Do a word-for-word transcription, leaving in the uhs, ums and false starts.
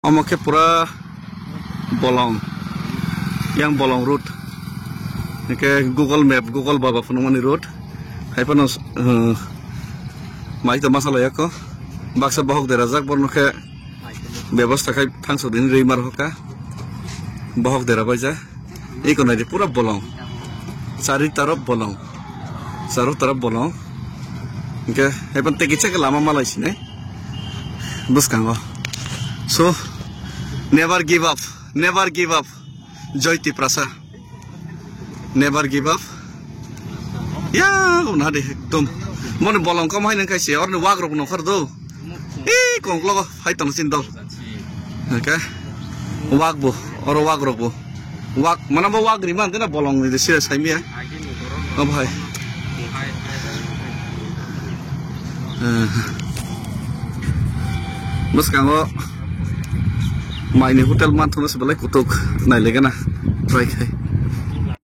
Omo khe pura bolong, yang bolong road. Hingke Google Map, Google Baba phunukmani road. Hai phano, uh, mai to masa loyako. Baksa bohok derajak, borno khe bebostha khai thangso dini rwi mar hoka. Bohok dera baija. Eko naidi pura bolong. Chari tarop bolong. Charo tarop bolong. Hingke hai phano tei kisa khe lama malai sinai. Bwskango. So, never give up, never give up. Joy Tiprasa. Never give up. Ya, guna de ekdom. Mone bolong kom hai nang kaise, orni wak rok nongkhor do. Ee, kongklogo, hai tong sin dol. Oke. Wak bo, oro wak rok bo. Wak, mana bo wak ri man, tena bolong ni de sira saimia. Obo hai. Eh. Bwskango maini hotel manthono se belai kutuk nailegena try khai.